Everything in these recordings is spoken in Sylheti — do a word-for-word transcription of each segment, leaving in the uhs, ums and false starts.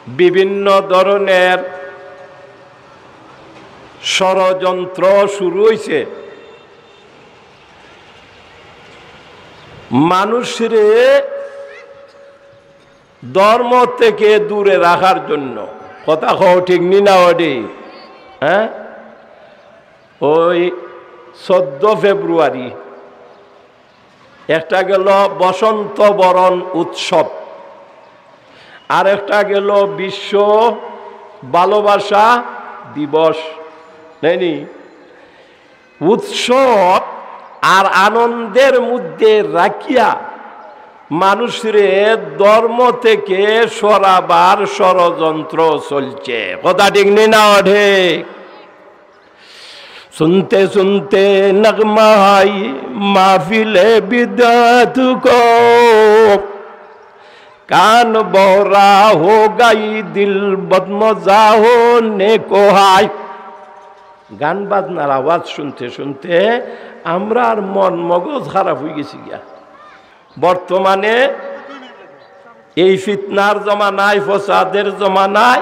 বিভিন্ন ধরনের ষড়যন্ত্র শুরু হইছে মানুষরে ধর্ম থেকে দূরে রাখার জন্য। কথা কও, ঠিক নি না অডি? হ্যাঁ, ওই চোদ্দ ফেব্রুয়ারি একটা গেল বসন্ত বরণ উৎসব, আর একটা গেল বিশ্ব ভালোবাসা দিবস, নাইনি? উৎসব আর আনন্দের মধ্যে রাখিয়া মানুষরে ধর্ম থেকে সরাবার ষড়যন্ত্র চলছে। কথা ঠিক নি না অডি? سنتے سنتے نغمہ ہائی محفل بدعت کو، کان بہرا ہو گئی دل بدمزہ ہونے کو ہائی۔ গান বাজনার আওয়াজ শুনতে শুনতে আমরার মন মগজ খারাপ হয়ে গেছে গিয়া। বর্তমানে এই ফিতনার জমানায়, ফসাদের জমানায়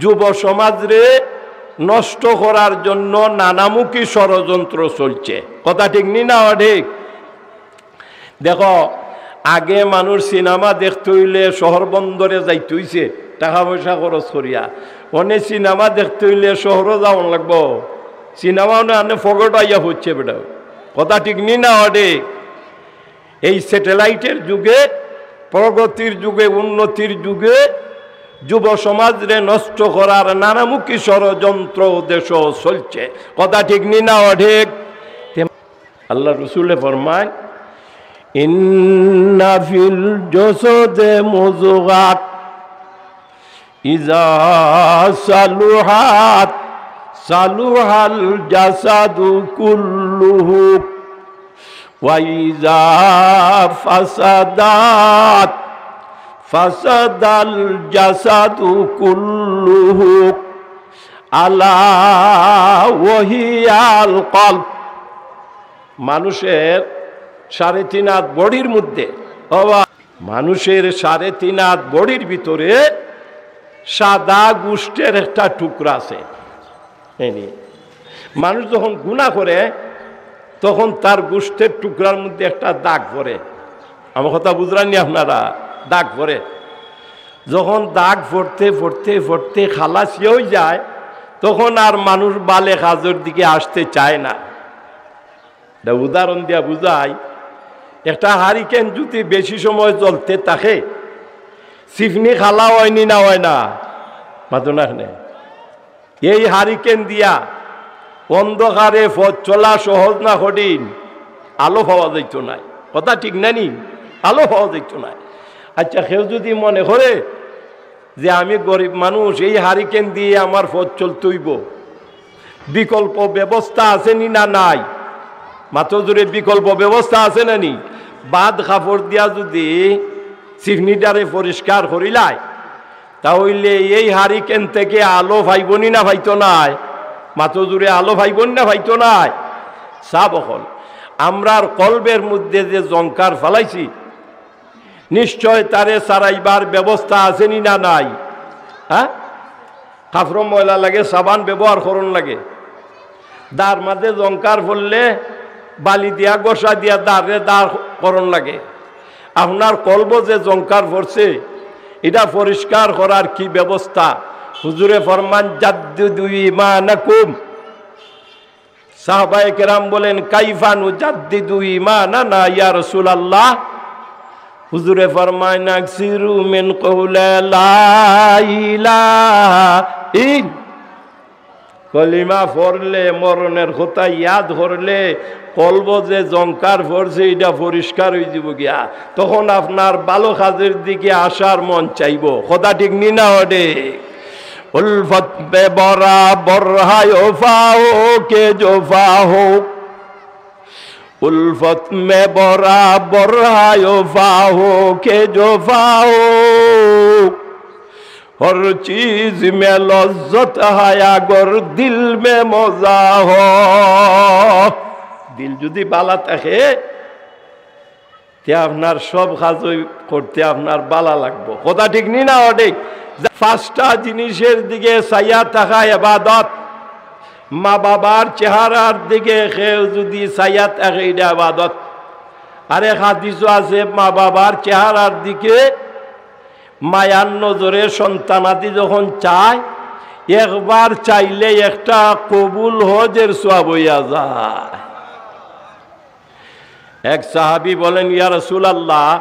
যুব সমাজরে নষ্ট করার জন্য নানামুখী ষড়যন্ত্র চলছে। কথা ঠিক নি না অডি? দেখো, আগে মানুষ সিনেমা দেখতে হইলে শহর বন্দরে যাইতে হইছে, টাকা পয়সা খরচ করিয়া। অনে সিনেমা দেখতে হইলে শহরও যাওন লাগবো, সিনেমা অনে আনে ফগট আইয়া হচ্ছে বেটা। কথা ঠিক নি না অডি? এই স্যাটেলাইটের যুগে, প্রগতির যুগে, উন্নতির যুগে যুব সমাজরে নষ্ট করার নানামুখী ষড়যন্ত্র দেশো চলছে। কথা ঠিক নি না অডি? তে আল্লাহ রসুলে ফরমায়, "ইন্না ফিল জসদে মুজগাত, ইজা সালুহাত সালুহাল জাসাদু কুল্লুহু।" وإذا فسدت فسد الجسد كله ألا وهي القلب। মানুষের সাড়ে তিন হাত বডির মধ্যে, বাবা, মানুষের সাড়ে তিন হাত বডির ভিতরে সাদা গোষ্ঠের একটা টুকরা আছে। এই নিয়ে মানুষ যখন গুনাহ করে, তখন তার গোষ্ঠের টুকরার মধ্যে একটা দাগ পড়ে। আমার কথা বুঝলেন নি আপনারা? দাগ পড়ে। যখন দাগ পড়তে পড়তে পড়তে খালাস ইয়ে হয়ে যায়, তখন আর মানুষ বালে কাজের দিকে আসতে চায় না। এটা উদাহরণ দিয়া বুঝাই, একটা হারিকেন যদি বেশি সময় জ্বলতে থাকে, চিফনি খালা হয়নি না হয় না? মাতো না এখানে। এই হারিকেন দিয়া অন্ধকারে পথ চলা সহজ না কঠিন? আলো পাওয়া যাইতো নায়। কথা ঠিক না নি? আলো পাওয়া যাইতো নায়। আচ্ছা, কেউ যদি মনে করে যে আমি গরিব মানুষ, এই হারিকেন দিয়ে আমার পথ চলতে হইব, বিকল্প ব্যবস্থা আছে নি না নাই? মাতো জোরে, বিকল্প ব্যবস্থা আছে না নি? বাদ কাপড় দিয়া যদি চিফনিটারে পরিষ্কার করিলায়, তা হইলে এই হারিকেন থেকে আলো পাইব নি না পাইতো নায়? মাতো জোরে, আলো পাইব নি না পাইতো নায়? সাব অকল, আমরার কলবের মধ্যে যে জংকার ফালাইছি, নিশ্চয় তারে সারাইবার ব্যবস্থা আছে নি না নাই? হ্যাঁ, কাপড় ময়লা লাগে, সাবান ব্যবহার করন লাগে। দার মাঝে জংকার পড়লে বালি দিয়া, ঘষা দিয়া দারে দার করন লাগে। আপনার কলবো যে জংকার পড়ছে, এটা পরিষ্কার করার কি ব্যবস্থা? হুজুরে ফরমান, "জাদ্দিদু ঈমানাকুম।" সাহাবায়ে কেরাম বলেন, "কাইফা নুজাদ্দিদু ঈমানানা ইয়া রাসূলুল্লাহ?" হুজুরে ফরমায়, "আকসিরু মিন কওলি লা ইলাহা ইল-" কলিমা পড়লে, মরণের কথা ইয়াদ করলে, কলবো যে জংকার পড়ছে, এটা পরিষ্কার হয়ে যাব গিয়া। তখন আপনার ভালো কাজের দিকে আসার মন চাইব। কথা ঠিক নি না ওঠে? الفت میں برابر ہے وفا ہو کہ جفا ہو، الفت میں برابر ہے وفا ہو کہ جفا ہو، ہر چیز میں لذت ہے اگر دل میں مزہ ہو۔ দিল যদি বালা থাকে, তে আপনার সব কাজই করতে আপনার বালা লাগবো। কথা ঠিক নি না ওঠে? পাঁচটা জিনিসের দিকে চাইয়া থাকা এবাদত। মা বাবার চেহারার দিকে কেউ যদি চাইয়া থাকে, ইটা এবাদত। আরেক হাদিসও আছে, মা বাবার চেহারার দিকে মায়ার নজরে সন্তানাদি যখন চায়, একবার চাইলে একটা কবুল হজের সওয়াব হইয়া যায়। এক সাহাবী বলেন, "ইয়া রাসূলুল্লাহ,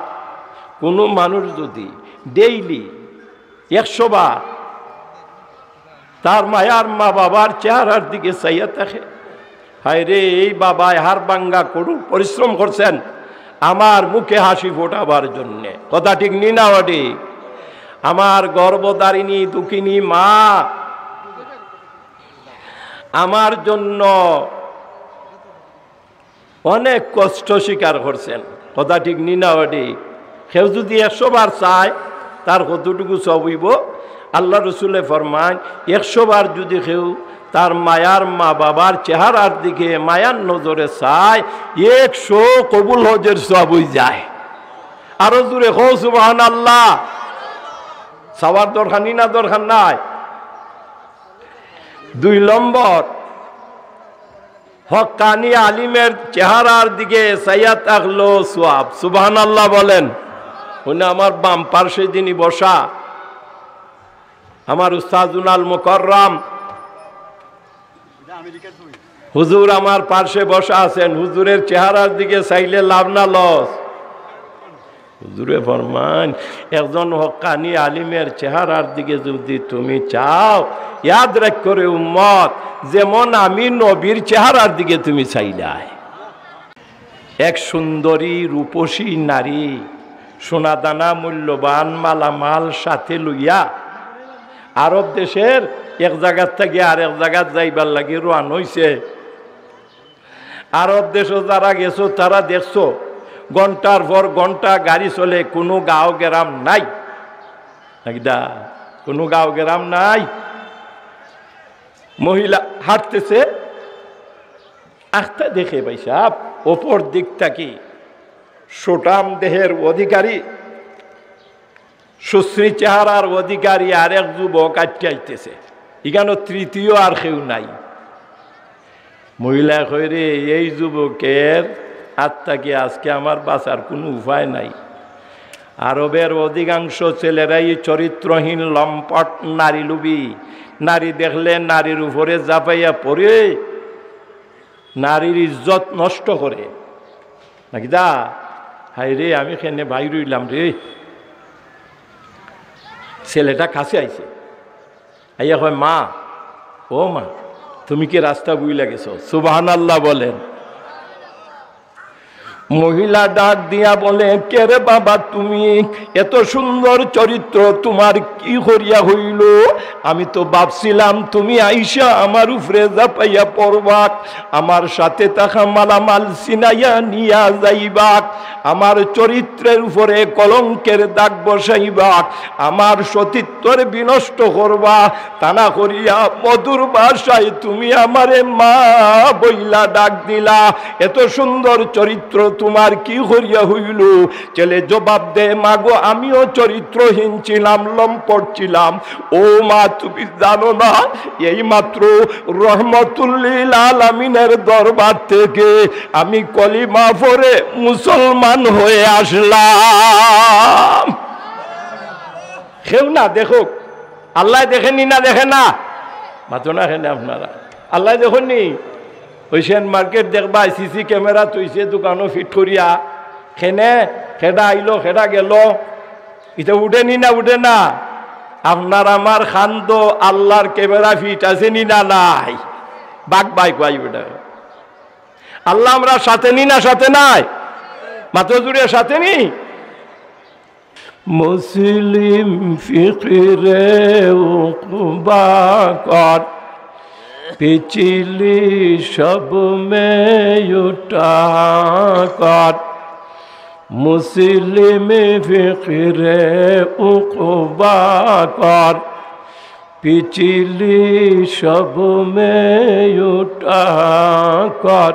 কোনো মানুষ যদি ডেইলি একশো বার তার মায়ার মা বাবার চেহারার দিকে চাইয়া থাকে, হায় রে, এই বাবায় হাড় ভাঙ্গা কঠোর পরিশ্রম করছেন আমার মুখে হাসি ফোটাবার জন্যে।" কথা ঠিক নি না ওটি? আমার গর্ভধারিণী দুঃখিনী মা আমার জন্য অনেক কষ্ট স্বীকার করছেন। কথা ঠিক নি না ওটি? কেউ যদি একশো বার চায়, তার কতটুকু সওয়াব হইব? আল্লাহ রসুলে ফরমায়, একশো বার যদি কেউ তার মায়ার মা বাবার চেহারার দিকে মায়ার নজরে চায়, একশো কবুল হজের সওয়াব হই যায়। আরো জোরে কও সুবহানাল্লাহ। চাওয়ার দরকার নি না দরকার নাই? দুই নম্বর, হক্কানি আলিমের চেহারার দিকে চাইয়া থাকলো সওয়াব। সুবহানাল্লাহ বলেন। উনি আমার বাম পার্শ্বে যিনি বসা, আমার উস্তাজুনাল মুকাররম হুজুর আমার পার্শ্বে বসা আছেন, হুজুরের চেহারার দিকে চাইলে লাভ না লস? হুজুরে ফরমান, একজন হক্কানি আলিমের চেহারার দিকে যদি তুমি চাও, ইয়াদ রাখো রে উম্মত, যেমন আমি নবীর চেহারার দিকে তুমি চাইলায়। এক সুন্দরী রূপসী নারী, সোনাদানা মূল্যবান মালামাল সাথে লইয়া আরব দেশের এক জাগাত থাকি আরেক জাগাত যাইবার লাগি রওয়ানা হইছে। আরব দেশো যারা গেছো, তারা দেখছো, ঘন্টার পর ঘন্টা গাড়ি চলে, কোনো গাঁও গেরাম নাই। নাকি দা? কোনো গাঁও গেরাম নাই। মহিলা হাঁটতেছে, আখতা দেখে ভাই সাহেব, অপর দিক থাকি সুঠাম দেহের অধিকারী, সুশ্রী চেহারার অধিকারী আরেক যুবক আটকে আইতেছে। ইখানো তৃতীয় আর কেউ নাই। মহিলায় কয়, "রে, এই যুবকের আত থাকি আজকে আমার বাঁচার কোনো উপায় নাই।" আরবের অধিকাংশ ছেলেরাই চরিত্রহীন, লম্পট, নারী লোভী। নারী দেখলে নারীর উপরে ঝাঁপাইয়া পড়ে, নারীর ইজ্জত নষ্ট করে। নাকি দা? হায় রে, আমি কেনে বাইর অইলাম রে। ছেলেটা কাছে আইছে, আইয়া কয়, "মা, ও মা, তুমি কি রাস্তা ভুইলা গেছো?" সুবহানাল্লাহ বলেন। মহিলা ডাক দিয়া বলে, "কে রে বাবা তুমি? এত সুন্দর চরিত্র তোমার কি করিয়া হইল? আমি তো ভাবছিলাম তুমি আইসা আমার উপরে ঝাঁপাইয়া পড়বাক, আমার সাথে থাকা মালামাল ছিনাইয়া নিয়া যাইবাক, আমার চরিত্রের উপরে কলঙ্কের দাগ বসাইবাক, আমার সতীত্বর বিনষ্ট করবা। তা না করিয়া মধুর ভাষায় তুমি আমারে মা বইলা ডাক দিলা। এত সুন্দর চরিত্র তোমার কি করিয়া হইল?" ছেলে জবাব দেয়, "মা গো, আমিও চরিত্রহীন ছিলাম, লম্পট ছিলাম। ও মা, তুমি জানো না, এই মাত্র রহমতুল্লিল আলামিনের দরবার থেকে আমি কলিমা পড়ে মুসলমান হয়ে আসলাম।" কেউ না দেখুক, আল্লায় দেখেনি না দেখে না? মাতো না কেনে আপনারা? আল্লায় দেখেননি? ওই সেন মার্কেট দেখবায়, সিসি ক্যামেরা থইছে দোকানো ফিট করিয়া। কেনে, কেডা আইলো, কেডা গেল, ইটা উঠেনি না উঠে না? আপনার আমার খান্দো আল্লার ক্যামেরা ফিট আছেনি না নাই? বাক বাই কয় বেটা। আল্লা আমরার সাথে নি না সাথে নাই? মাতো জুড়ে সাথে নি? মুসলিম ফিকিরে উকবা কর, পিছিলি সব মে উঠা কর। মুসলিম ফিকিরে উকবা কর, পিছিলি সব মে উঠা কর।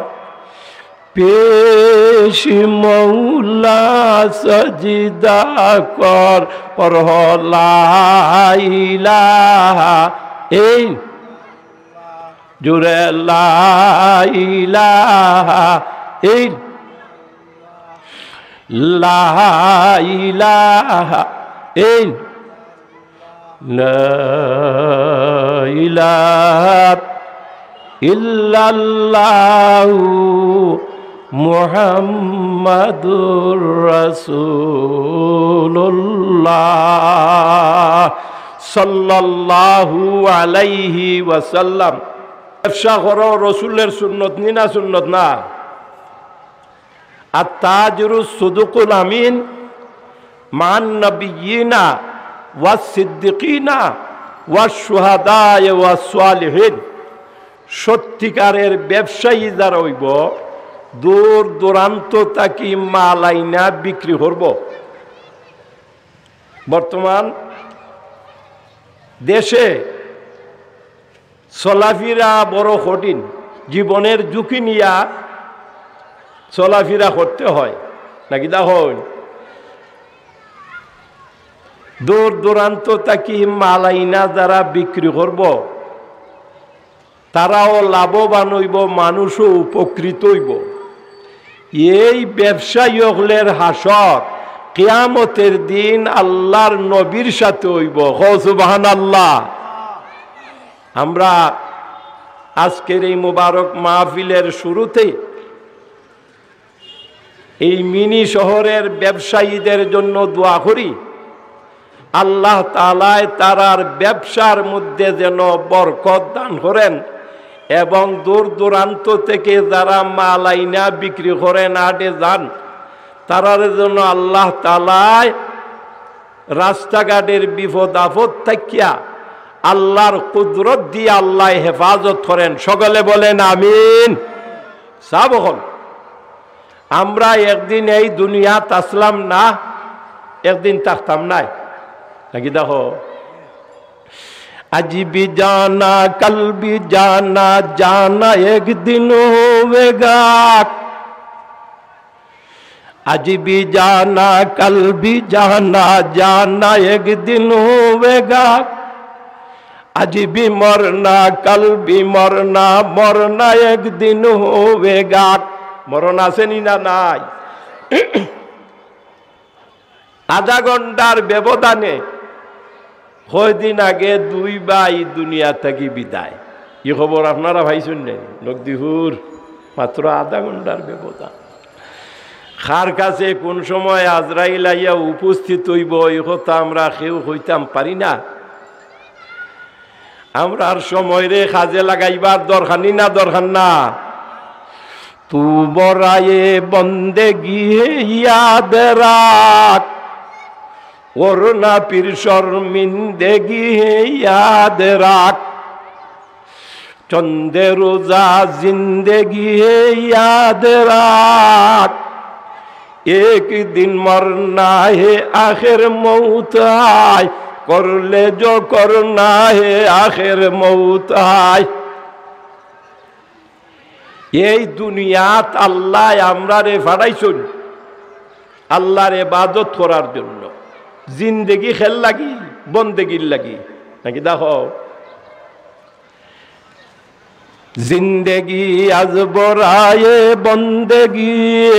پیش مولا سجدہ کر، پڑھ لا الہ الا، جوڑے لا الہ الا، لا الہ الا، لا الہ الا اللہ محمد رسول اللہ صلی اللہ علیہ وسلم۔ ব্যবসা করো, রসুলের সুন্নত নি না সুন্নত না? আত-তাজিরুস সাদুকুল আমিন মা'আন নাবিয়্যিনা ওয়াস সিদ্দিকিনা ওয়াশ শুহাদায়ে ওয়াস সালিহিন। সত্যিকারের ব্যবসায়ী যারা অইবো, দূর দূরান্ত থাকি মাল আইনা বিক্রি করবো। বর্তমান দেশে চলাফিরা বড় কঠিন, জীবনের ঝুঁকি নিয়া চলাফিরা করতে হয়, নাকি তা হয়? দূর দূরান্ত থাকি মাল আইনা যারা বিক্রি করবো, তারাও লাভবান অইবো, মানুষও উপকৃত অইবো। এই ব্যবসায়ী অকলের হাশর কিয়ামতের দিন আল্লাহর নবীর সাথে অইবো। কও সুবহানাল্লাহ। আমরা আজকের এই মোবারক মাহফিলের শুরুতে এই মিনি শহরের ব্যবসায়ীদের জন্য দোয়া করি, আল্লাহ তাআলায় তারার ব্যবসার মধ্যে যেন বরকত দান করেন এবং দূর দূরান্ত থেকে যারা মাল আইনা বিক্রি করেন, হাটে যান, তারারে যেন আল্লাহ তাআলায় রাস্তাঘাটের বিপদ আপদ থাকিয়া আল্লাহর কুদরত দিয়া আল্লায় হেফাজত করেন। সকলে বলেন আমিন। সাব অকল, আমরা একদিন এই দুনিয়াত আসলাম না, একদিন থাকতাম নায়, নাকি দেখো? আজ ভি জানা, কাল ভি জানা, জানা এক দিন হোগা। আজ ভি জানা, কাল ভি জানা, জানা এক দিন হোগা। আজ ভি মরনা, কাল ভি মরনা, মরনা এক দিন হোগা। মরণ আছে নি না নাই? আধা ঘন্টার ব্যবধানে কয়দিন আগে দুই ভাই দুনিয়া থাকি বিদায়। ই খবর আপনারা পাইছইন নি? নকদিপুর, মাত্র আধা ঘন্টার ব্যবধান। কার কাছে কোন সময় আজরাইল আইয়া উপস্থিত অইবো, ই কথা আমরা কেউ কইতাম পারি না। আমরার সময়রে কাজে লাগাইবার দরকার নি না দরকার না? تو برای بندگی ہے یاد رکھ، ورنہ پھر شرمندگی ہے یاد رکھ۔ چند روزہ زندگی ہے یاد رکھ، ایک دن مرنا ہے آخر موت ہے، کر لے جو کرنا ہے آخر موت ہے۔ এই দুনিয়াত আল্লায় আমরারে পাঠাইছইন আল্লাহর ইবাদত করার জন্য। জিন্দেগি কের লাগি? বন্দেগির লাগি, নাকি দেখো? زندگی از برای بندگی،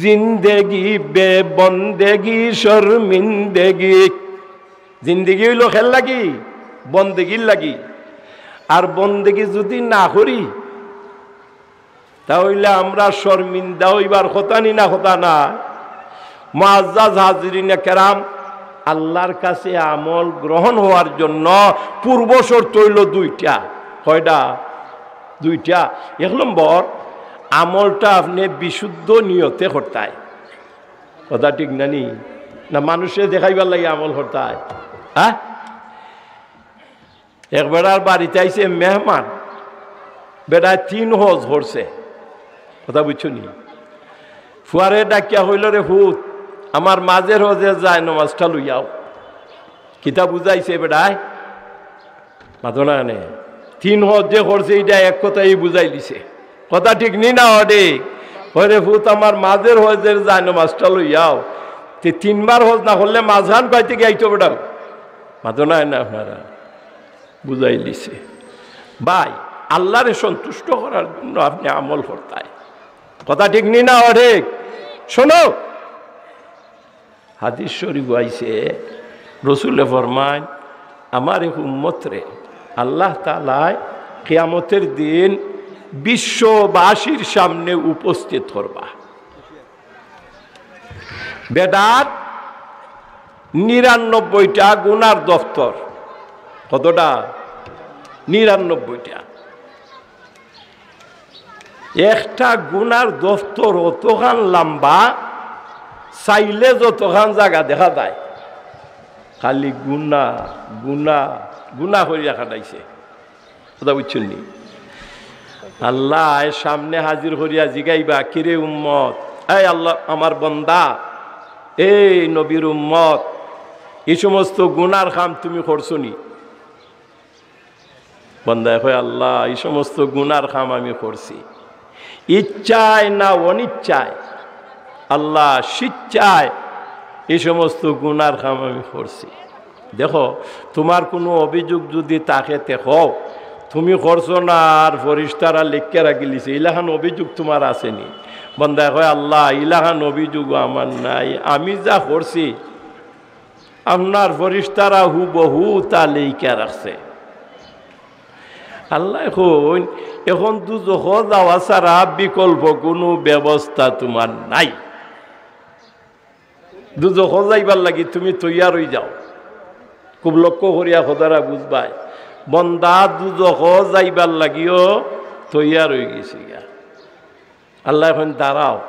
زندگی بے بندگی شرمندگی۔ জিন্দেগি অইলো কের লাগি? বন্দেগির লাগি। আর বন্দেগি যুদি না করি, তা অইলে আমরা শরমিন্দা অইবার কথা নি না কথা না? মুআজ্জাজ হাজিরিনে কেরাম, আল্লাহর কাছে আমল গ্রহণ হওয়ার জন্য পূর্ব শর্ত অইলো দুইটা। কয়টা? দুইটা। এক নম্বর, আমলটা আপনে বিশুদ্ধ নিয়তে করতায়। কথা ঠিক না নি? না মানুষরে দেখাইবার লাগি আমল করতায়? হ্যাঁ? এক বেটার বাড়িত আইছে মেহমান, বেটায় তিন হজ করছে, কথা বুঝছো নি? ফুয়ারে ডাকিয়া কইলো, "রে ফুত, আমার মাঝের হজের জায়নামাজটা লইয়াও।" কিতা বুঝাইছে বেটায়? মাতো না নে। তিন হজ যে করছে, ইটা এক কথায় বুঝাই দিছে। কথা ঠিক নি না অডে? ওরে ফুত আমার, মাঝের হজের যায় নামাজটা লইয়াও। তে তিনবার হজ না করলে মাঝখান কইতে গিয়াই তো বেটাও। মাতো না, না আপনারা বুঝাই লিছে। ভাই, আল্লাহরে সন্তুষ্ট করার জন্য আপনি আমল করতায়। কথা ঠিক নি না অঠিক? শোনো, হাদিস শরীফ আইছে, রসুলে ফরমায়, আমার এক উম্মতরে আল্লাহ তাআলায় কিয়ামতের দিন বিশ্ববাসীর সামনে উপস্থিত করবা। বেটার নিরানব্বইটা গুনার দফতর। কতটা? নিরানব্বইটা। একটা গুনার দফতর অতখান লম্বা, চাইলে যতখান জাগা দেখা যায়, খালি গুনা, গুনা, গুনা করিয়া কাটাইছে। কথা বুঝছইন নি? আল্লায় সামনে হাজির করিয়া জিগাইবা, "কিরে উম্মত, এই আল্লাহ, আমার বন্দা, এই নবীর উম্মত, এই সমস্ত গুনার কাম তুমি করছো নি?" বন্দায় কয়, "আল্লাহ, এই সমস্ত গুনার কাম আমি করছি, ইচ্ছায় না অনিচ্ছায়, আল্লাহ, স্বেচ্ছায় এই সমস্ত গুনার কাম আমি করছি।" দেখো, তোমার কোনো অভিযোগ যদি থাকে, তে কও, তুমি করছো না, আর ফরিস্তারা লেখিয়া রাখিলিছে, ইলাখান অভিযোগ তোমার আছে নি? বন্দায় কয়, "আল্লাহ, ইলাখান অভিযোগ আমার নাই, আমি যা করছি, আপনার ফরিস্তারা হুবহু তা লেখিয়া রাখছে।" আল্লায় কইন, "এখন দুজখো যাওয়া ছাড়া বিকল্প কোনো ব্যবস্থা তোমার নাই। দুজখো যাইবার লাগি তুমি তৈয়ার অইযাও।" খুব লক্ষ্য করিয়া কথাটা বুঝবায়, বন্দা দুজখো যাইবার লাগিও তৈয়ার অইগেছে গিয়া। আল্লায় কইন, "দাঁড়াও।"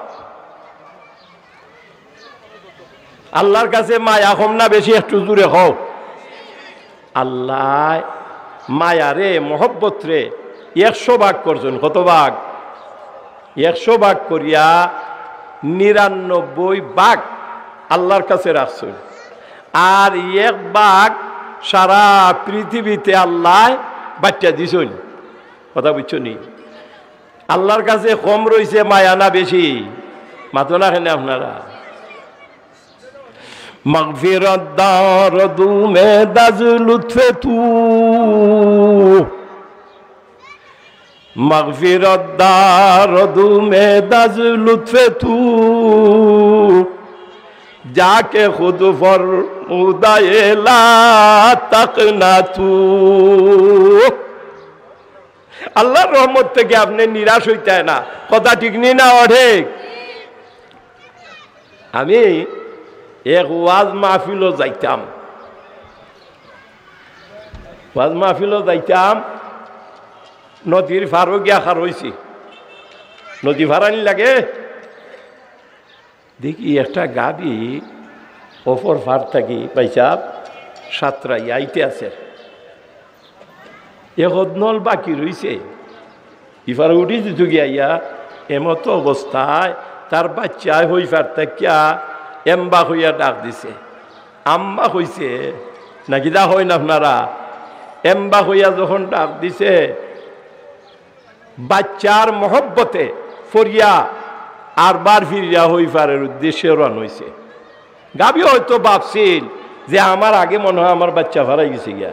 আল্লাহর কাছে মায়া কম না বেশি? একটু জুরে কও। আল্লায় মায়ারে, মহব্বতরে একশো ভাগ করছইন। কত ভাগ? একশো ভাগ করিয়া নিরানব্বই ভাগ আল্লাহর কাছে রাখছইন, আর এক ভাগ সারা পৃথিবীতে আল্লায় বাটিয়া দিছইন। কথা বুঝছো নি? আল্লাহর কাছে কম রইছে মায়া না বেশি? মাতো না কেনে আপনারা? مغفرت دارد و معراج لطف تو، مغفرت دارد و معراج لطف تو، جا که خود فرموده لا تقنطوا۔ আল্লাহর রহমত থেকে আপনে নিরাশ অইতা না। কথা ঠিক নি না অঠিক? আমি এক ওয়াজ মাহফিলো যাইতাম, ওয়াজ মাহফিলো যাইতাম, নদীর পারো গিয়া খাড়া অইছি। নদী পারানি লাগে, দেখি একটা গাভী অপর পার থাকি, ভাইসাব, সাতরাইয়া আইতে আছে। এক হদনল বাকি রইছে, ইপারে উঠি দিত গিয়া ইয়া। এমতো অবস্থায় তার বাইচ্চায় হই পার থাকিয়া এম্বা কইয়া ডাক দিছে, আম্মা কইছে, নাকি দা হয় না আপনারা? এম্বা কইয়া যখন ডাক দিছে, বাইচ্চার মহব্বতে পড়িয়া আরবার ফিরিয়া হই পারের উদ্দেশ্যে রওয়ানা অইছে। গাভী হয়তো ভাবছিল যে আমার আগে মনে হয় আমার বাইচ্চা পারাই গেছে গিয়া।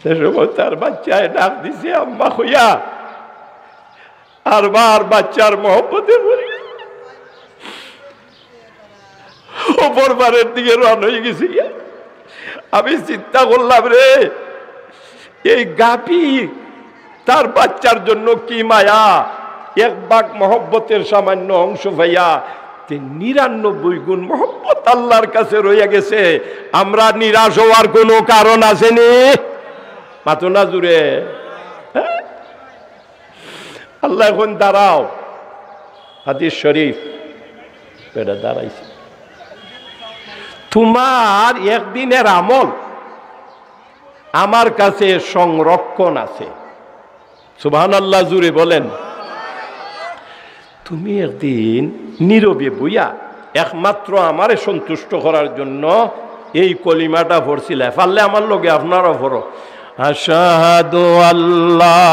সে সময় তার বাইচ্চায় ডাক দিছে আম্মা কইয়া, আরবার বাইচ্চার মহব্বতে পড়িয়া অপর পারের দিকে রওয়ানা অই গেছে গিয়া। আমি চিন্তা করলাম, রে, এই গাভী তার বাইচ্চার জন্য কি মায়া, এক ভাগ মহব্বতের সামান্য অংশ পাইয়া তে নিরানব্বই গুণ মহব্বত আল্লাহর কাছে রইয়া গেছে। আমরা নিরাশ হওয়ার কোনো কারণ আছে নি? মাতো না জুরে। হ্যাঁ? আল্লায় কইন, দাঁড়াও। হাদিস শরীফ, এটা দাঁড়াইছে। তোমার একদিনের আমল আমার কাছে সংরক্ষণ আছে। সুবহানাল্লাহ, জুরে বলেন। তুমি একদিন নীরবে বইয়া একমাত্র আমারে সন্তুষ্ট করার জন্য এই কলিমাটা পড়ছিলায়, পারলে আমার লগে আপনারাও পড়ো। أشهد أن لا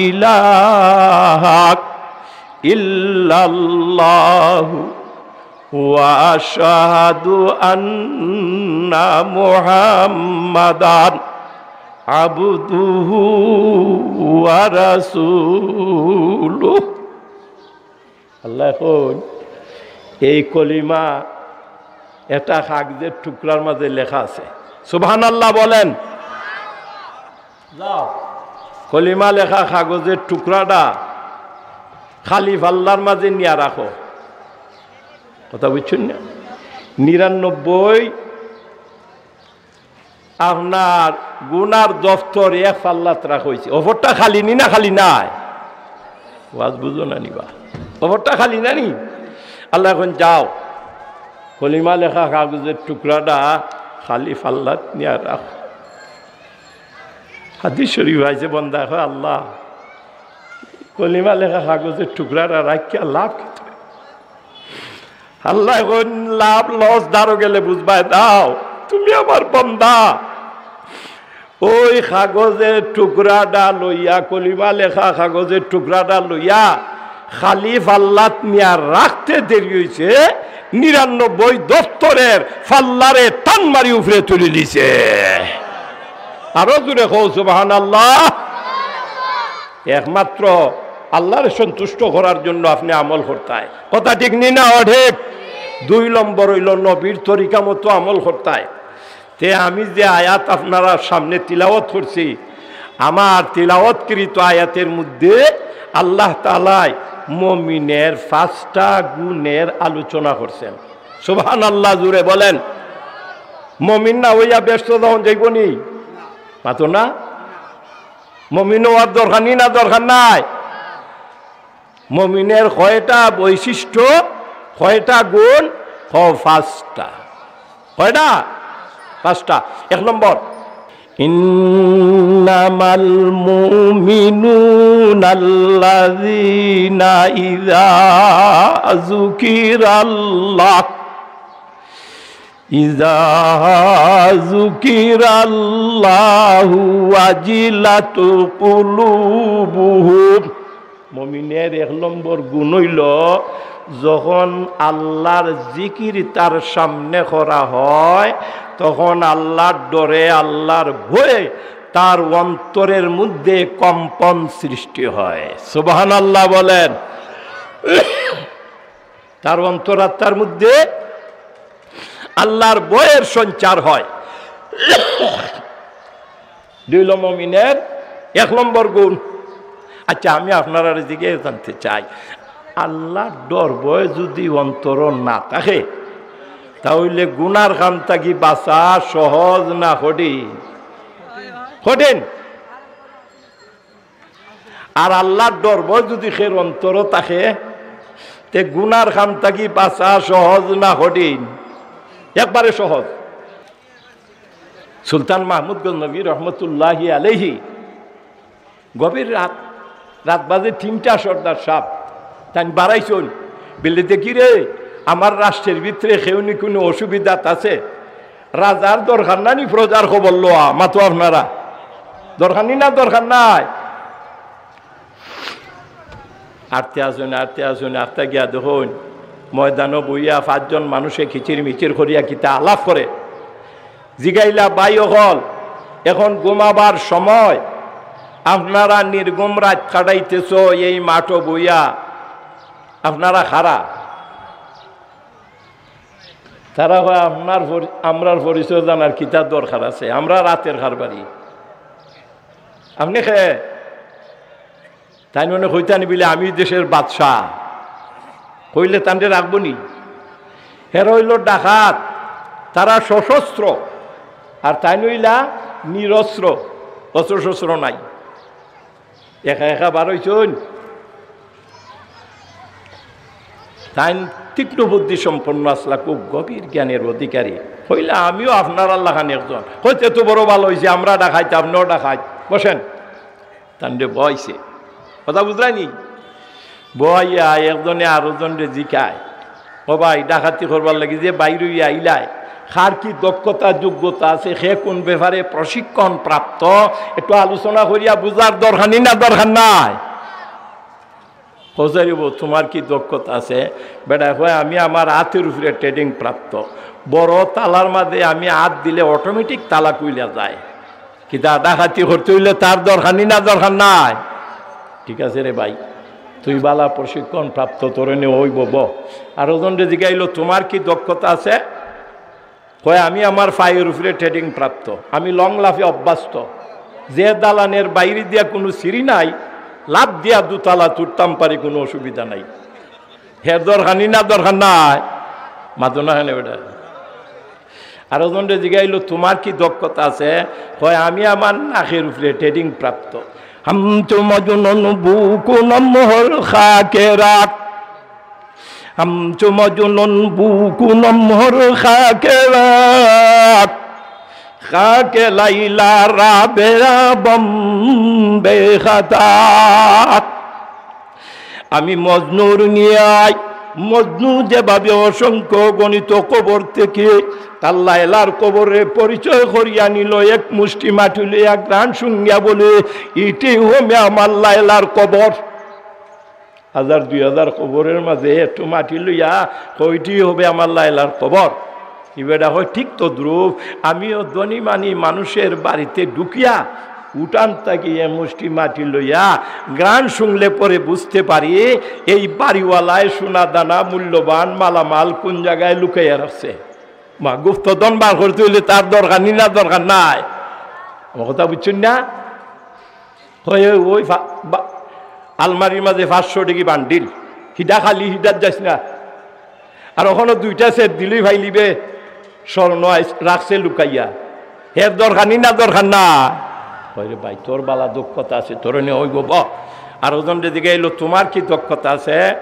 إله إلا الله وأشهد أن محمدا عبده ورسوله। আল্লায় কইন, এই কলিমা একটা কাগজের টুকরার মাঝে লেখা আছে। সুবহানাল্লাহ বলেন। যাও, কলিমা লেখা কাগজের টুকরাটা খালি পাল্লার মাঝে নিয়া রাখো। কথা বুঝছইন না? নিরানব্বই আপনার গুনার দফতর এক পাল্লাত রাখা অইছে। অপরটা খালি নি না খালি নায়? ওয়াজ বুঝো না নি বা? অপরটা খালি না নি? আল্লায় কইন, যাও, কলিমা লেখা কাগজের টুকরাটা খালি পাল্লাত নিয়া রাখো। হাদিস শরীফ আইছে, বন্দায় কয়, আল্লাহ, কলিমা লেখা কাগজের টুকরাটা রাখিয়া লাভ কিতা? আল্লায় কইন, লাভ লস দারো গেলে বুঝবায়। দাও, তুমি আমার বন্দা, ওই কাগজের টুকরাটা লইয়া, কলিমা লেখা কাগজের টুকরাটা লইয়া খালি পাল্লাত নিয়া রাখতে দেরি অইছে, নিরানব্বই দফতরের পাল্লারে টান মারি উপরে তুলি দিছে। আরো জোরে কও, সুবহানাল্লাহ। একমাত্র আল্লাহরে সন্তুষ্ট করার জন্য আপনে আমল করতায়। কথা ঠিক নি না অঠিক? দুই নম্বর অইলো নবীর তরিকা মতো আমল করতায়। তে আমি যে আয়াত আপনারার সামনে তিলাওয়াত করছি, আমার তিলাওয়াতকৃত আয়াতের মধ্যে আল্লাহ তাআলায় মমিনের পাঁচটা গুণের আলোচনা করছেন। সুবহানাল্লাহ, জোরে বলেন। মমিন না অইয়া বেহেস্তো যাওন যাইবো নি? মাতো না? মমিন অওয়ার দরকার নি না দরকার নাই? মমিনের কয়টা বৈশিষ্ট্য, কয়টা গুণ? কও, পাঁচটা। কয়টা? পাঁচটা। এক নম্বর, إنما المؤمنون الذين إذا ذكر الله إذا ذكر الله وجلت قلوبهم। মমিনের এক নম্বর গুণ অইলো, যখন আল্লাহর জিকির তার সামনে করা হয়, তখন আল্লাহর ডরে, আল্লাহর ভয়ে তার অন্তরের মধ্যে কম্পন সৃষ্টি হয়। সুবহানাল্লাহ বলেন। তার অন্তরাত্মার মধ্যে আল্লাহর ভয়ের সঞ্চার হয়। দুই নম্বর মমিনের এক নম্বর গুণ। আচ্ছা, আমি আপনারার দিকে জানতে চাই, আল্লাহর ডর ভয় যদি অন্তরো না থাকে, তা অইলে গুনার কাম থাকি বাঁচা সহজ না কঠিন? কঠিন। আর আল্লাহর ডর ভয় যদি কেউর অন্তরো থাকে, তে গুনার কাম থাকি বাঁচা সহজ না কঠিন? একবারে সহজ। সুলতান মাহমুদ গজনবী রহমতুল্লাহি আলাইহি গভীর রাত, রাত বাজে তিনটা, সর্দার সাব তাইন বারাইছইন, বিলে দেখি রে, আমার রাষ্ট্রের ভিতরে কেউ নি কুনু অসুবিধাত আছে, রাজার দরকার না নি প্রজার খবর লওয়া, মাতো আপনারা। দরকার নি না দরকার নাই? আটতে আছইন, আটতে আছইন, আটতা গিয়া দেখইন ময়দানো বইয়া পাঁচজন মানুষে কিচির মিচির করিয়া কিতা আলাপ করে। জিগাইলা, ভাই অকল, এখন ঘুমাবার সময়, আপনারা নির্ঘুম রাত কাটাইতেছ এই মাঠো বইয়া, আপনারা কারা? তারা কয়, আপনার পরি-, আমরার পরিচয় জানার কিতা দরকার আছে? আমরা রাতের কারবারি। আপনে কে? তাইন মানে কইতা নি বিলে আমি দেশের বাদশা, কইলে তানরে রাখবো নি? হেরা অইলো ডাকাত, তারা সশস্ত্র, আর তাইন অইলা নিরস্ত্র, অস্ত্র শস্ত্র নাই। একা একা বারাইছইন। তাইন তীক্ষ্ণ বুদ্ধি সম্পন্ন আছলা, খুব গভীর জ্ঞানের অধিকারী। কইলা, আমিও আপনারার লাখান একজন। কইতে তো বড় ভালা অইছে, আমরা ডাকাইত, আপনেও ডাকাইত। বসেন। তানরে বওয়াইছে। কথা বুঝরায় নি? বওয়াইয়া একজনে আরোজনরে জিকায়, ও ভাই, ডাকাতি করবার লাগি যে বাইর অইয়া আইলায়, কার কি দক্ষতা, যোগ্যতা আছে, কে কোন ব্যাপারে প্রশিক্ষণ প্রাপ্ত, একটু আলোচনা করিয়া বুঝার দরকার নি না, দরকার নাই? কইব, "তোমার কি দক্ষতা আছে?" বেটা কয়, "আমি আমার আতর উপরে ট্রেনিং প্রাপ্ত। বড় তালার মাঝে আমি আত দিলে অটোমেটিক তালা খুলিয়া যায়।" কিতা ডাকাতি করতে অইলে তার দরকার নি না, দরকার নাই? ঠিক আছে রে ভাই, তুই বালা প্রশিক্ষণ প্রাপ্ত, তোরে নিয়া অইব, ব। আর ওজনরে জিগাইল, "তোমার কি দক্ষতা আছে?" কয়, "আমি আমার পায়ের উপরে ট্রেনিং প্রাপ্ত, আমি লং লাফে অভ্যস্ত। যে দালানের বাইরে দিয়া কোনো সিঁড়ি নাই, লাফ দিয়া দুতলা তুলতাম পারি, কোনো অসুবিধা নাই।" হের দরকার নি না, দরকার নাই? মাতো না কেনে বেটা? আর ওজনরে জিগাইল, "তোমার কি দক্ষতা আছে?" কয়, "আমি আমার নাকের উপরে ট্রেনিং প্রাপ্ত।" হামচো মজনুন বুকুনম হর খাকে রাখ, হামচো মজনুন বুকুনম হর খাকে রাখ, খাকে লাইলা রাবেরা বম্বে খাতাক। আমি মজনুর নিয়ায়, মজনু যেভাবে অসংখ্য গণিত কবর থেকে তার লায়লার কবরে পরিচয় করিয়া নিল, এক মুষ্টি মাটি লইয়া ঘ্রাণ শুঙ্গিয়া বলে, "ইটি হবে আমার লায়লার কবর।" হাজার দুই হাজার কবরের মাঝে একটু মাটি লইয়া কয়, "ইটি হবে আমার লায়লার কবর।" ই বেটা কয়, "ঠিক তদ্রূপ আমিও ধনী মানি মানুষের বাড়িতে ঢুকিয়া উঠান থাকি এ মুষ্টি মাটি লইয়া ঘ্রাণ শুংলে পরে বুঝতে পারি এই বাড়িওয়ালায় সোনা দানা মূল্যবান মালামাল কোন জায়গায় লুকাইয়া রাখছে।" মা, গুপ্তধন বার করতে অইলে তার দরকার নি না, দরকার নাই? আমার কথা বুঝছইন না? কয়, "ওই, ওই ফা-, বা-, আলমারির মাঝে পাঁচশো টেকি বান্ডিল, হিডা খালি, হিডাত যাইস না।" আর ওখানো দুইটা সেট দিলেই পাইলিবে, স্বর্ণ আইস-, রাখছে লুকাইয়া। হের দরকার নি না, দরকার না? কয়, "রে ভাই, তোর বালা দক্ষতা আছে, তোরে নিয়া অইব, ব।" আর ওজনরে জিগাইল, "তোমার কি দক্ষতা আছে?"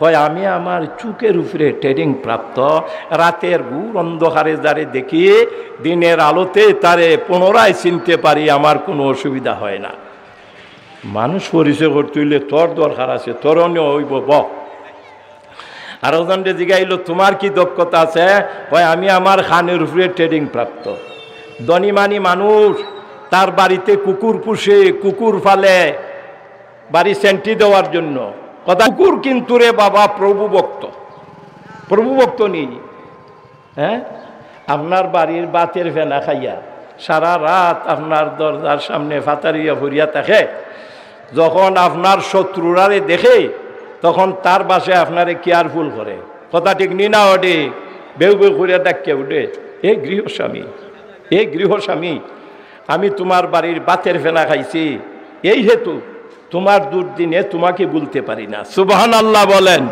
কয়, "আমি আমার চোখের উপরে ট্রেনিং প্রাপ্ত, রাতের ঘোর অন্ধকারে যারে দেখি, দিনের আলোতে তারে পুনরায় চিনতে পারি, আমার কোনো অসুবিধা হয় না।" মানুষ পরিচয় করতে অইলে তোর দরকার আছে, তোরে নিয়া অইব, ব। আর ওজনরে জিগাইল, "তোমার কি দক্ষতা আছে?" কয়, "আমি আমার কানের উপরে ট্রেনিং প্রাপ্ত।" ধনী মানি মানুষ, তার বাড়িতে কুকুর পুষে, কুকুর পালে, বাড়ি সেন্টি দেওয়ার জন্য। কথা, কুকুর কিন্তু রে বাবা প্রভু ভক্ত, প্রভু ভক্ত নি। হ্যাঁ, আপনার বাড়ির ভাতের ফেনা খাইয়া সারা রাত আপনার দরজার সামনে ফাতারিয়া পড়িয়া থাকে। যখন আপনার শত্রুরারে দেখে, তখন তার বাসায় আপনারে কেয়ারফুল করে। কথা ঠিক নি না অডি? বেউ বেউ করিয়া ডাকিয়া উঠে, "এ গৃহস্বামী, এ গৃহস্বামী, আমি তোমার বাড়ির ভাতের ফেনা খাইছি, এই হেতু তোমার দুর্দিনে তোমাকে ভুলতে পারি না।" সুবহানাল্লাহ বলেন।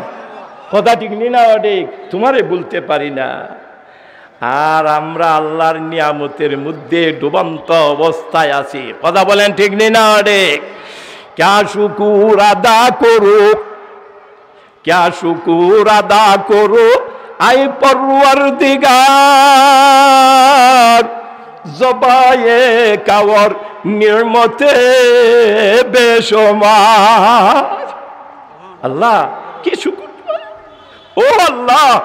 কথা ঠিক নি না অডি? তোমারে ভুলতে পারি না। আর আমরা আল্লাহর নিয়ামতের মধ্যে ডুবন্ত অবস্থায় আছি। কথা বলেন, ঠিক নি না অডি? ক্যা শুকুর আদা করুক, ক্যা শুকুর আদা করুক, আই পরওয়ারদিগার, জবায়ে কাওর নিয়ামতে বেশুমার। আল্লাহ, কি শুকুর। ও আল্লাহ,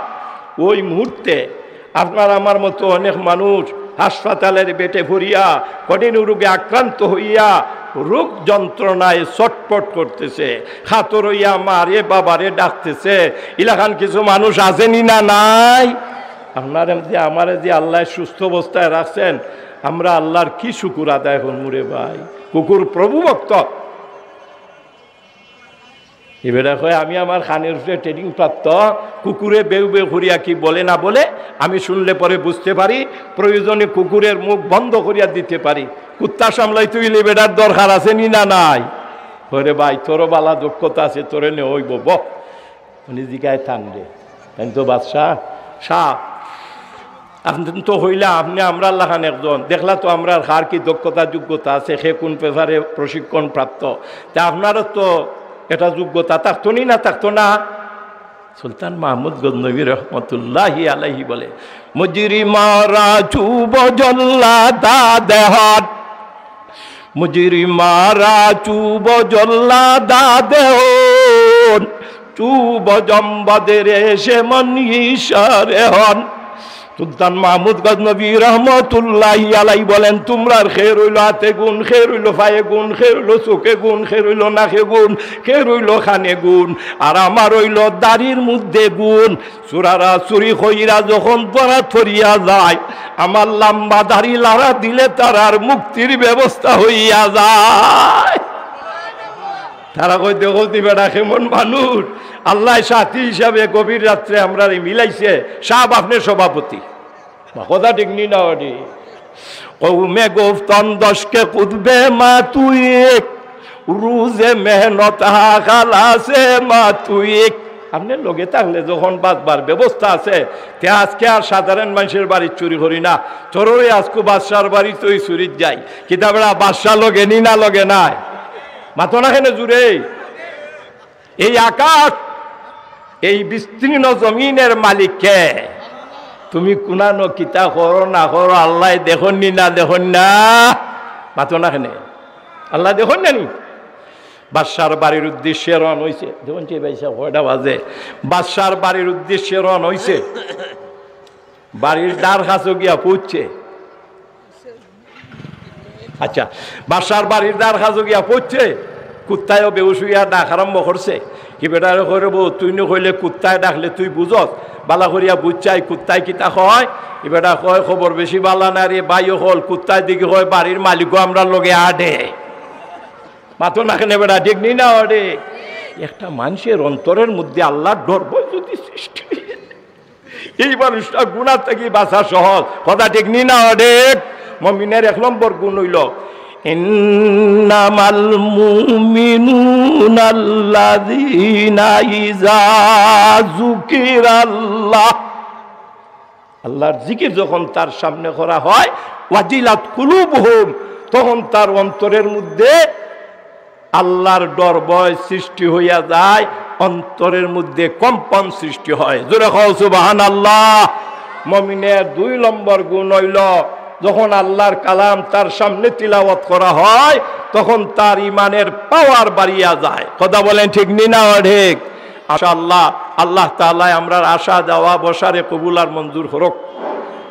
ওই মুহূর্তে আপনার আমার মতো অনেক মানুষ হাসপাতালের বেডে পড়িয়া, কঠিন রোগে আক্রান্ত হইয়া, রোগ যন্ত্রণায় ছটফট করতেছে, কাতর অইয়া মারে বাবারে ডাকতেছে। ইলাখান কিছু মানুষ আছে নি না নাই? আপনারে যে, আমারে যে আল্লায় সুস্থ অবস্থায় রাখছেন, আমরা আল্লাহর কি শুকুর আদায় করমু রে ভাই? কুকুর প্রভু ভক্ত। ই বেটা কয়, "আমি আমার কানের উপরে ট্রেনিং প্রাপ্ত, কুকুরে বেউ বেউ করিয়া কি বলে না বলে, আমি শুনলে পরে বুঝতে পারি, প্রয়োজনে কুকুরের মুখ বন্ধ করিয়া দিতে পারি। কুত্তা সামলাইতে অইলে ই বেটার দরকার আছে নি না নাই?" "ওরে ভাই, তোরও বালা দক্ষতা আছে, তোরে নিয়া অইব, ব।" উনি জিগায়, "থান রে।" তাইন তো বাদশাহ, "শাহ, আপনে তো কইলা, আপনে আমরার লাখান একজন, দেখলা তো আমরার কার কি দক্ষতা যোগ্যতা আছে, কে কোন ব্যাপারে প্রশিক্ষণ প্রাপ্ত, তে আপনারও তো এটা যোগ্যতা থাকতো নি না, থাকতো না?" সুলতান মাহমুদ গজনবী রহমতুল্লাহি আলাইহি বলে, "মুজরিমারা চুব জল্লাদা দেহাত, মুজরিমারা চুব জল্লাদা দেহন, চুব জম্বাদের এসে মন ইশারে হন।" সুলতান মাহমুদ গজনবী রহমতুল্লাহি আলাই বলেন, তোমরার খের অইলো আতে গুণ, খের অইলো পায়ে গুণ, খের অইলো চোখে গুণ, খের অইলো নাকে গুণ, খের অইলো কানে গুণ, আর আমার অইলো দাড়ির মধ্যে গুণ। চুরারা চুরি কইরা যখন ধরা ধরিয়া যায়, আমার লম্বা দাড়ি লাড়া দিলে তারার মুক্তির ব্যবস্থা হইয়া যায়। তারা কয়, "দেখো তি বেটা কেমন মানুষ।" আল্লায় সাথী হিসাবে গভীর রাত্রে আমরারে মিলাইছে। সাব আপনে সভাপতি। না, কথা ঠিক নি না ওটি? কওমে গুফতন দশকে খুতবে মা তুই এক, রুজে মেহনত হা খালাসে মা তুই এক। আপনে লগে থাকলে যখন বাঁচবার ব্যবস্থা আছে, তে আজকে আর সাধারণ মানুষের বাড়িত চুরি করি না। তোররে আজকু বাদশার বাড়িত ওই চুরিত যাই। কিতা বেটা, বাদশা লগে নি না লগে নাই? মাতো না কেনে জুরে? এই আকাশ, এই বিস্তীর্ণ জমিনের মালিক কে? তুমি কুনানো কিতা করো না করো, আল্লায় দেখইন নি না দেখইন না? মাতো না কেনে? আল্লায় দেখইন না নি? বাদশার বাড়ির উদ্দেশ্যে রওনা অইছে। দেখইন যে ভাই সাহেব, কয়টা বাজে? বাদশার বাড়ির উদ্দেশ্যে রওনা অইছে। বাড়ির দ্বার কাছো গিয়া পৌঁছছে। আচ্ছা, বাদশার বাড়ির দ্বার কাছো গিয়া পৌঁছছে, কুত্তায়ও বেহুশ অইয়া ডাক আরম্ভ করছে। হি বেটারে কয়, "রে বউ, তুই নু কইলে কুত্তায় ডাকলে তুই বুঝস, বালা করিয়া বুঝ চাই কুত্তায় কিতা কয়।" হি বেটা কয়, "খবর বেশি বালা না রে ভাই অকল, কুত্তায় দেখি কয় বাড়ির মালিকও আমরার লগে আডে।" মাতো না কেনে বেটা, ঠিক নি না ওটি? একটা মানুষের অন্তরের মধ্যে আল্লাহর ডর ভয় যদি সৃষ্টি অয়, এই মানুষটা গুনা থাকি বাঁচা সহজ। কথা ঠিক নি না ওটি? মুমিনের এক নম্বর গুণ অইলো, "ইন্নামাল মুমিনুনা আল্লাযীনা ইযা যুকিরাল্লাহ।" আল্লাহর জিকির যখন তার সামনে করা হয়, "ওয়াজিলাত কুলুবুহুম", তখন তার অন্তরের মধ্যে আল্লাহর ডর ভয় সৃষ্টি হইয়া যায়, অন্তরের মধ্যে কম্পন সৃষ্টি হয়। জোরে কও সুবহানাল্লাহ। মুমিনের দুই নম্বর গুণ অইলো, যখন আল্লাহর কালাম তার সামনে তিলাওয়াত করা হয়, তখন তার ইমানের পাওয়ার বাড়িয়া যায়। কথা বলেন, ঠিক নি না অঠিক? মাশাআল্লাহ, আল্লাহ তাআলায় আমরার আসা যাওয়া বসারে কবুল আর মঞ্জুর করউক।